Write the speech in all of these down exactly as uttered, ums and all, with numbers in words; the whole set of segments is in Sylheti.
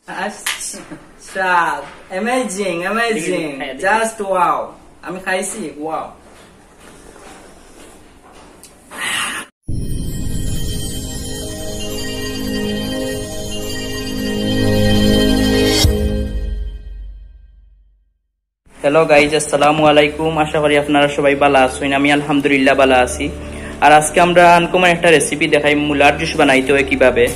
আহ, স্বাদ, amazing, amazing. দেখি, দেখি, খাইয়া দেখি। Just wow. আমি খাইছি, ওয়াও। হ্যালো গাইজ, আসসালামু আলাইকুম। আশা করি আপনারা সবাই ভালা আছইন। আমি আলহামদুলিল্লাহ ভালা আছি। আর আজকে আমরা আনকমন একটা রেসিপি দেখাই, মুলার জুস বানাইতে হয় কিভাবে।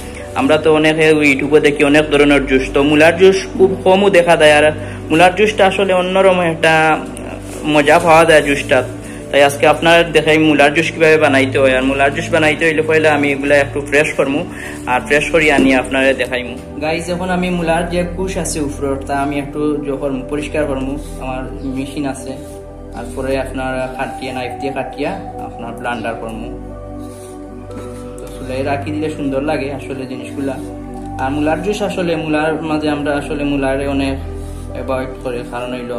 আমরা তো অনেকে ইউটিউবে দেখি অনেক ধরনের জুস, তো মুলার জুস খুব কমও দেখা যায়। আর মুলার জুসটা আসলে অন্যরকম একটা মজা পাওয়া যায় জুসটাত। তাই আজকে আপনারা দেখাই মুলার জুস কিভাবে বানাইতে হয়। আর মুলার জুস বানাইতে হইলে পয়লা আমি এগুলা একটু ফ্রেশ করমু, আর ফ্রেশ করি আনি আপনারা দেখাইমু। গাইজ, এখন আমি মুলার যে কুশ আছে উপরর, তা আমি একটু জো করমু, পরিষ্কার করমু। আমার মেশিন আছে, আর পরে আপনার কাটিয়া, নাইফ দিয়া কাটিয়া আপনার ব্লেন্ডার করমু। তো চুলায় রাখি দিলে সুন্দর লাগে আসলে জিনিসগুলা। আর মুলার জুস আসলে, মুলার মাঝে আমরা আসলে মুলারে অনেক অ্যাভয়েড করি, কারণ হইল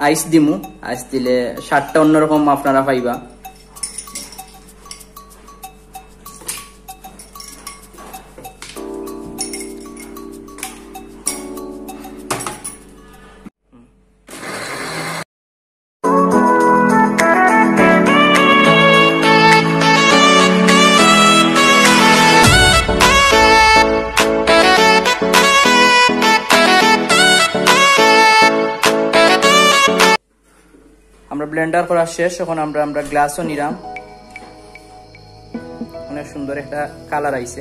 আইস দিমু, আইস দিলে স্বাদটা অন্যরকম আপনারা পাইবা। আমরা ব্লেন্ডার করা শেষ, এখন আমরা, আমরা গ্লাসও নিলাম। অনেক সুন্দর একটা কালার আইছে।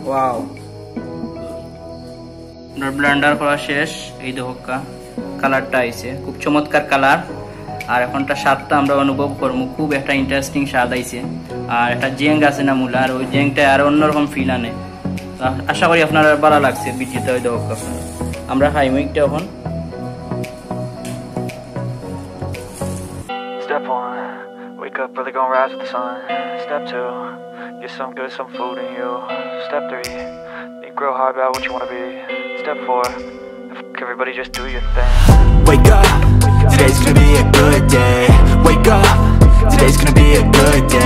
ওয়াও, আমরা ব্লেন্ডার করা শেষ। এই দেখউক্কা, কালারটা আইছে, খুব চমৎকার কালার। আর এখনটা স্বাদটা আমরা অনুভব করমু, খুব একটা ইন্টারেস্টিং স্বাদ আইছে। আর একটা জেং আছে না মুলার, ওই জেংটা আর অন্যরকম ফিল আনে। আ-, আশা করি আপনারা ভালা লাগছে ভিডিওটা। ওই দেখউক্কা, আমরা খাইমু একটা এখন। Step one, wake up early, gonna rise with the sun. Step two, get some good, some food in you. Step three, think real hard about what you wanna be. Step four, fuck everybody, just do your thing. Wake up, today's gonna be a good day. Wake up, today's gonna be a good day.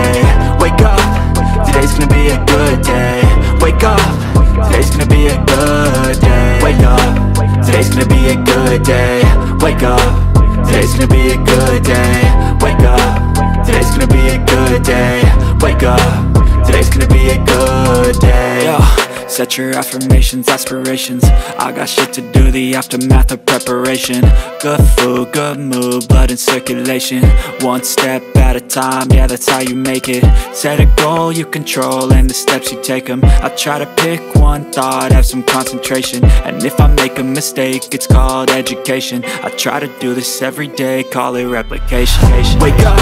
It's gonna be a good day. Wake up. Today's gonna be a good day. Wake up. Today's gonna be a good day. Yo, set your affirmations, aspirations. I got shit to do, the aftermath of preparation. Good food, good mood, blood in circulation. One step at a time, yeah, that's how you make it. Set a goal you control and the steps you take them. I try to pick one thought, have some concentration. And if I make a mistake, it's called education. I try to do this every day, call it replication. Wake up,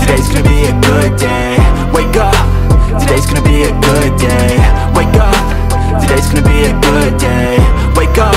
today's gonna be a good day. Wake up, today's gonna be a good day. Wake up, today's gonna be a good day. Wake up,